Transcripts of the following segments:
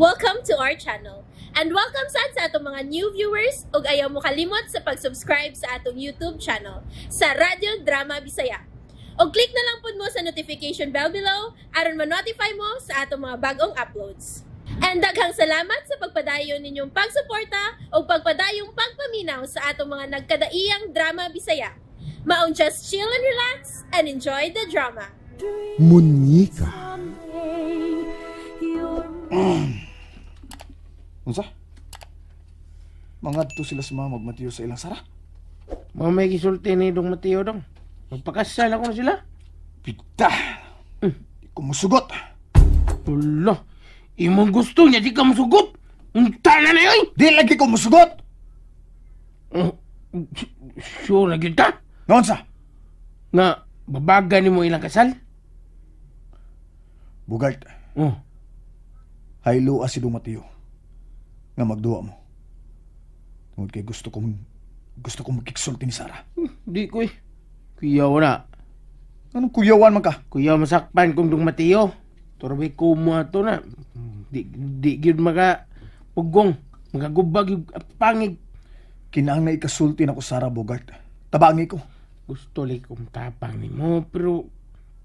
Welcome to our channel. And welcome sad sa atong mga new viewers ug ayaw mo kalimot sa pag-subscribe sa atong YouTube channel sa Radyo Drama Bisaya. Og click na lang pud mo sa notification bell below aron ma-notify mo sa atong mga bagong uploads. And daghang salamat sa pagpadayon ninyong pagsuporta ug pagpadayong pagpaminaw sa atong mga nagkadaiyang drama Bisaya. Maong just chill and relax and enjoy the drama. Munyika. Unsa? Mangadto sila sa mga magmatiyo sa ilang Sara? Mga may gisulti ni Dong Mateo dong. Magpakasal ako na sila. Pita! Di ko musugot. Hala! Imong gusto niya di ka musugot! Unta na na yun! Di lagi ko musugot! Sure na gyud ka? Noon sa? Nga, babaga ni mo ilang kasal? Bugart. Oh. Hayloa si Dong Mateo nga magduwa mo. Tungod kay gusto kong magkiksulti ni Sara. Di ko eh. Kuyaw na. Anong kuyawan man ka? Kuyaw masakpan kong Dong Mateo. Torbe ko mo ato na. Di gyud maka pugong. Makagubag yung pangig. Kinahanglan na ikasulti na ko Sara, Bogart. Tabangi ko. Gusto lang kong tapang ni mo, pero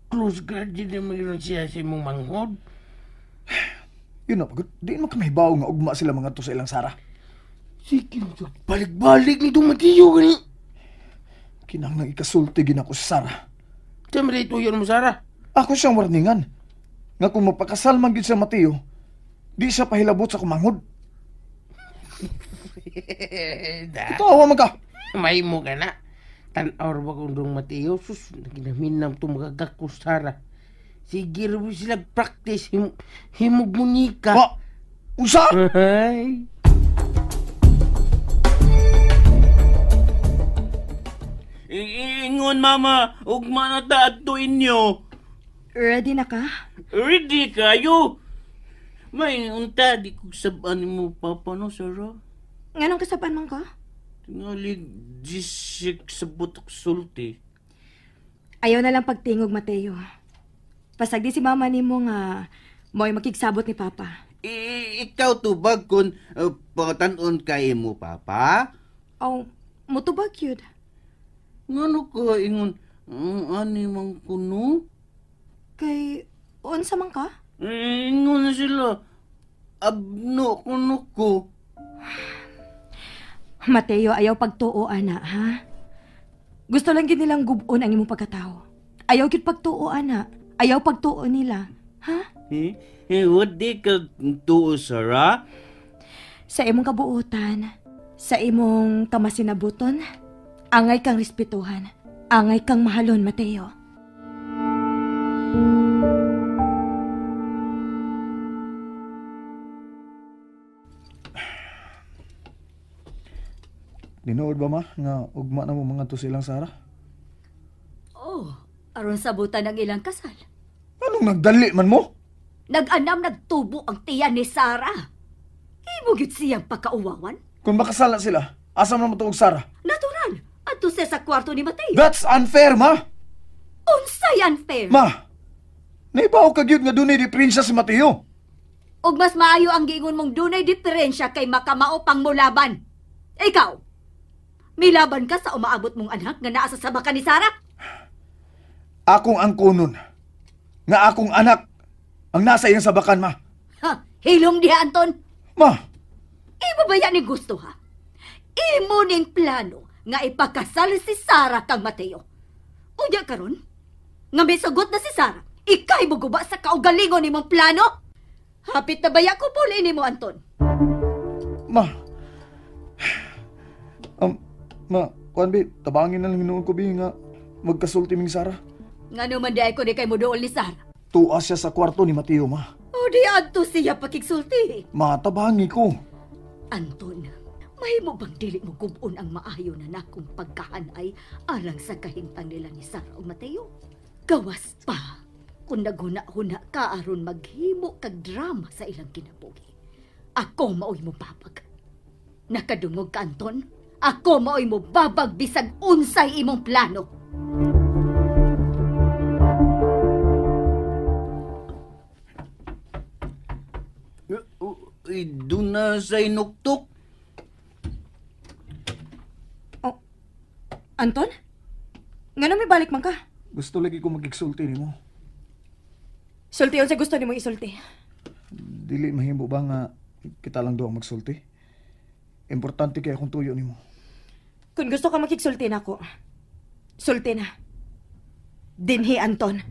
close guard din naman yun siya sa imong manghod. Yun na, pagod. Di man kamahibaw nga ugma sila mga to sa ilang Sara. Sige, balik-balik ni Dong Mateo gani. Kinahanglan ikasulti gin ako sa Sara. Saan ba ito yun mo, Sara? Ako siyang warningan. Nga kung mapakasal man gid sa Mateo, di siya pahilabot sa kumanghod. Itawa man ka. May mo ka na. Tan-awar ba kung Dong Mateo? Sus, naginamin na itong magagak ko, Sara. Sige, rubi sila practice. Himog munika. Ma! Unsa? Ay! Ingon, mama, ugma na ta adto inyo. Ready na ka? Ready kayo. May unta, di ko sabaan mo, papa, no, Sarah? Nganong kasabaan man ka? Tingali, gisik sa butok sulti. Ayaw na lang pagtingog, Mateo. Pasagdi si mama ni mo nga mo'y makigsabot ni papa. Ikaw tubag kung patanon kay mo, papa? Oh, mutubag yun. Ngano ka, ingon, ani man kuno? Kay, unsa man ka? Ingon sila, abno kuno ko. Mateo, ayaw pagtuo, ana, ha? Gusto lang gid nilang gubon ang imong pagkatao. Ayaw gid pagtuo, ana. Ayaw pagtuo nila, ha? What di ka tuo, Sarah? Sa imong kabuotan, sa imong kamasinabuton, angay kang respetuhan, angay kang mahalon, Mateo. Dinood ba, ma, nga ugma na mo mga to silang Sara? Oh, aron sabutan ang ilang kasal. Anong nagdali man mo? Nag-anam nagtubo ang tiyan ni Sara. Imo gyud siyang pagkauwawan. Kung makasala sila, asa man mo tuog Sara? Natural, adto siya sa kwarto ni Mateo. That's unfair, ma! Unsay unfair? Ma, naibaw ka gyud nga dunay diferensya si Mateo. Og mas maayo ang giingon mong dunay diferensya kay makamao pang mulaban. Ikaw, milaban ka sa umaabot mong anak nga naa sa sabakan ni Sara? Akong angkonon nga akong anak ang nasa iyang sabakan, ma. Ha, hilom diha, Anton. Ma! Imo ba yan ni gusto, ha? Imo ning plano nga ipakasal si Sara kang Mateo. Unya karon, nga may sugot na si Sara, ikay muguba sa kaugalingon nimong plano? Hapit na baya ko puli nimo, Anton. Ma. Ma, kuan bi, tabangin na lang hinuon ko bi nga magkasulti ming Sara. Ngano man di ay ko di kay moduol ni Sara? Tuwa siya sa kwarto ni Mateo, ma. O di adto siya pakigsulti. Ma, tabangi ko. Anton, mahimo bang dili mo gubon ang maayo na nakong pagkahanay alang sa kahimtang nila ni Sara o Mateo? Gawas pa kung naghuna-huna ka aron maghimo kag drama sa ilang kinabuhi. Ako maoy mo babag. Nakadungog ka, Anton? Ako maoy mo babag bisag unsay imong plano. Doon na sa inuktok. Oh, Anton? Ngano may balik man ka? Gusto lagi ko magigsulti nimo. Sulti unsa gusto nimo isulti. Dili mahimo ba nga kita lang duha ang magsulti? Importante kay akong tuyo nimo. Kung gusto ka makigsulti nako, sulti na. Dinhi, Anton.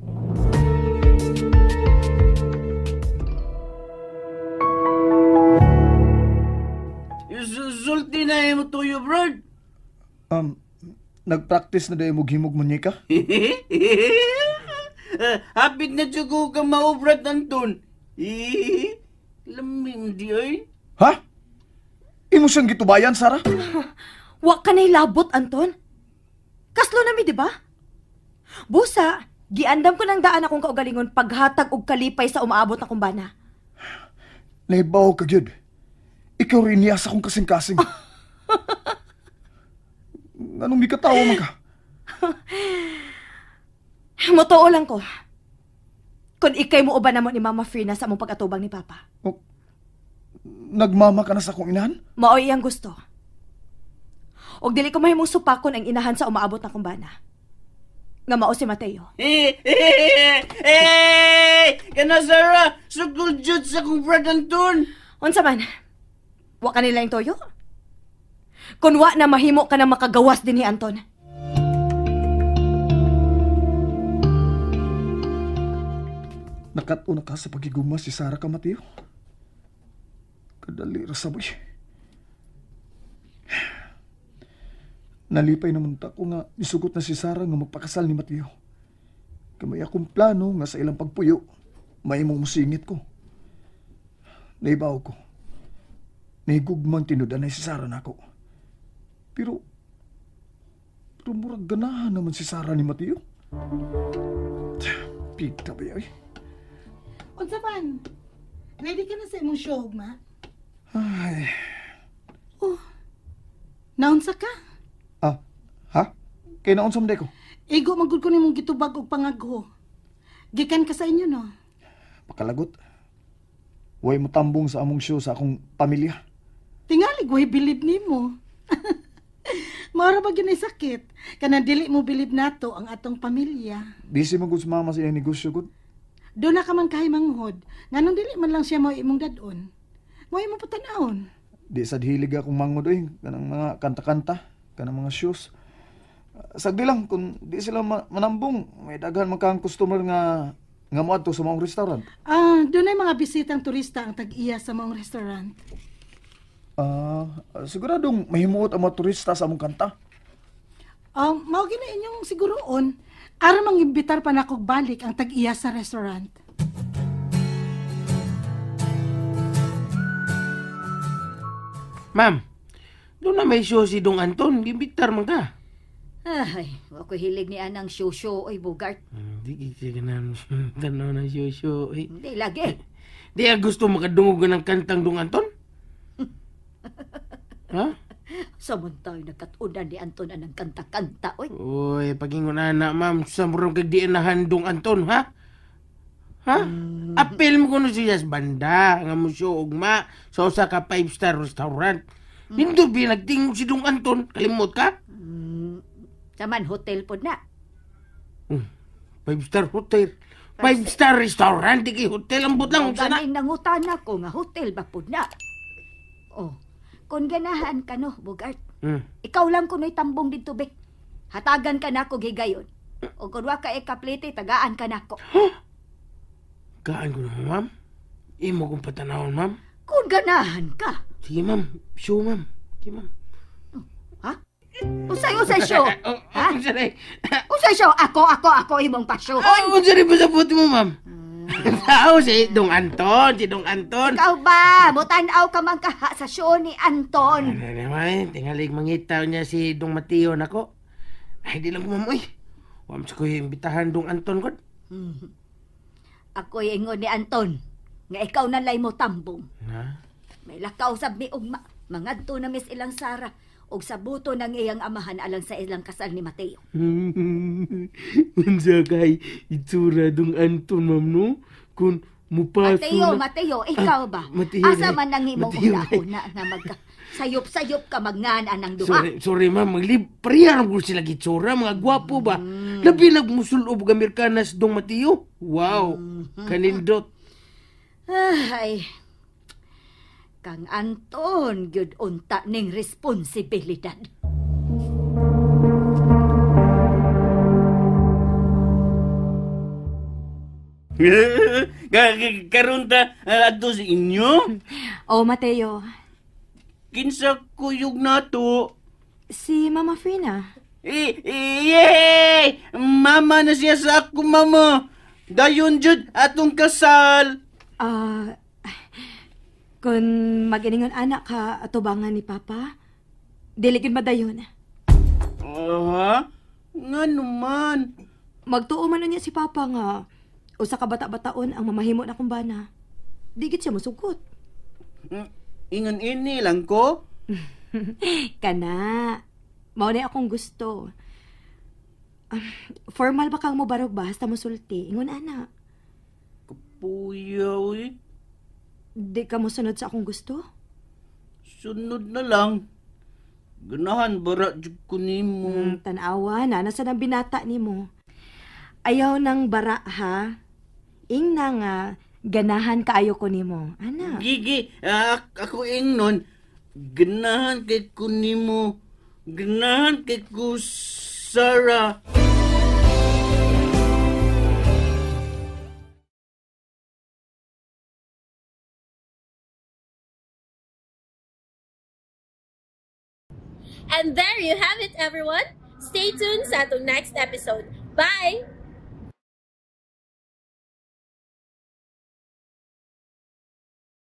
Sulti na imo tuyo, Brad. Nagpractice na dayon mo himog munyeka? Hapit na jud ko ka mao, Brad Anton. Lamim di ay. Ha? Imo siyang gitubayan, Sarah? Wa ka na'y labot, Anton. Kaslo na mi, di ba? Busa, giandam ko ng daan akong kaugalingon paghatag og kalipay sa umaabot na kumbana. Nahibaw ka, gyud. Ikaw rin niya sa akong kasing-kasing. Anong mikatawa man ka? Motoo lang ko. Kung ikay mo uban na mo ni Mama Frina sa among pag-atubang ni Papa. Oh, nagmama ka na sa akong inahan? Maoy iyang gusto. Og dili ko mahimong supakon ang inahan sa umaabot na kumbana. Nga mao si Mateo. Kana Sarah, sugol jud sa akong Brad Anton. Unsa man? Wa ka nila yung toyo? Kun wa na mahimo ka na makagawas din ni Anton. Nakat-o na ka sa pagiguma si Sarah ka, Mateo. Kadali ra saboy. Nalipay naman ta ko nga isugot na si Sarah nga magpakasal ni Mateo. Kamay akong plano nga sa ilang pagpuyo, maimong musingit ko. Naibaw ko. Nahigugmang tinudanay si Sarah nako. Pero murag ganahan naman si Sarah ni Mateo. Pita ba yun? Unsa man? Ready ka na sa imong show, ma? Ay. Oh. Naunsa ka? Ah, ha? Kay naunsa man ko? Igo man gud ko nimong gitubag og pangagho. Gikan ka sa inyo, no? Pakalagot. Way mo tambong sa among show sa akong pamilya. Tingali way bilib nimo. Maura ba gyud sakit? Kanang dili mo bilib nato ang atong pamilya. Busy man gud sa mama sa iyang negosyo gud. Do na ka man kahay manghod. Nganong dili man lang siya mao imong dad-on. Mao imong patan-awon. Di sad hilig akong mangod oy, kanang mga kanta-kanta, kanang mga shows. Sagdi lang kung di sila manambong, may daghan man kang customer nga moadto sa maong restaurant. Ah, dunay mga bisitang turista ang tag-iya sa maong restaurant. Ah, siguradong mahimuot ang mga turista sa among kanta. Mao gina inyong siguroon. Aron mangimbitar pa nakog balik ang tag-iya sa restaurant. Ma'am, doon na may show si Dong Anton. Gimbitar man ka. Ay, ako hilig ni anang show-show, oy, Bogart. Hindi kita ka na tanaw ng show-show, oy. Hindi, lagi. Di ka gusto makadungog ng kantang Dong Anton? Ha? Saman tayo nagkatunan ni Anton anang kanta-kanta, oy. Oy, pagingon na, ma'am. Sa murong kagdianahan Dong Anton, ha? Ha? Apil mo kuno siya sa banda nga mo siya ugma sa usa ka 5-star restaurant. Nindot ba nagtingog si Dong Anton? Kalimot ka? Saman hotel po na. 5-star hotel. 5-star restaurant, di kay hotel. Ambot lang. Ganing nangutan ako nga hotel ba po na. Oh, kung ganahan ka no, Bogart. Ikaw lang kuno'y tambong dito, be. Hatagan ka na ako higayon. O kung wa ka ekaplete, tagaan ka na ako. Gaan ko na, ma'am. Imo kong patanawon, ma'am. Kung ganahan ka. Sige, ma'am. Show, ma'am. Sige, ma'am. Ha? Usay-usay show. Ha? Usay show. Ako, imong pa-show. Unsa rin ba sa puti mo, ma'am? Tao, si Dong Anton. Si Dong Anton. Ikaw ba? Mutanaw ka man kaha sa show ni Anton. Ano naman, tingalig mangitaw niya si Dong Mateo nako. Ay, di lang ko, ma'am. Uy, wam sa ko imbitahan Dong Anton, god. Ako'y ingon ni Anton, nga ikaw na lay mo tambong. Ha? May lakaw sab mi ugma, mangadto na mis ilang Sara, og sa buto ng iyang amahan alang sa ilang kasal ni Mateo. Unsa kay itsura Dong Anton, ma'am, no? Kung Mupaso Mateo, na. Mateo, ikaw ba? Mateo, Asa day. man ang imong Mateo, day. una-una nga magka sayop-sayop ka magngan anang duha. Sorry, sorry ma'am, maglib. Pareha ra gud sila gitsura, mga gwapo ba? Labi nagmusulob og Amerikanas dong Mateo. Wow, kanindot. Ay. Kang Anton gyud unta ning responsibilidad. Karon ta adto sa inyo. Oh, Mateo, Kinsa kuyog nato? si Mama Frina. Eh, yay! Mama na siya sa ako, mama. Dayon jud atong kasal. Ah, kung maginingon anak ka atubangan ni Papa, dili gyud madayon. Aha? Nga naman. Magtuo man unya si Papa nga usa ka bata-bataon ang mamahimo na kong bana. Di gid siya mosugot. Ingon ini lang ko. Kana. Mao na akong gusto. Formal ba kang mobarog ba hasta mosulti? Ingon ana. Kapuya, uy. Di ka mosunod sa akong gusto? Sunod na lang. Ganahan bara jud ko nimo. Tanawa na nasa nang binata nimo. Ayaw ng bara ha. Ingna nga ganahan kaayo ko nimo. Ana. Gigi, ako ingnon. Ganahan kay ko nimo. Ganahan kay ko Sarah. And there you have it, everyone. Stay tuned sa atong next episode. Bye!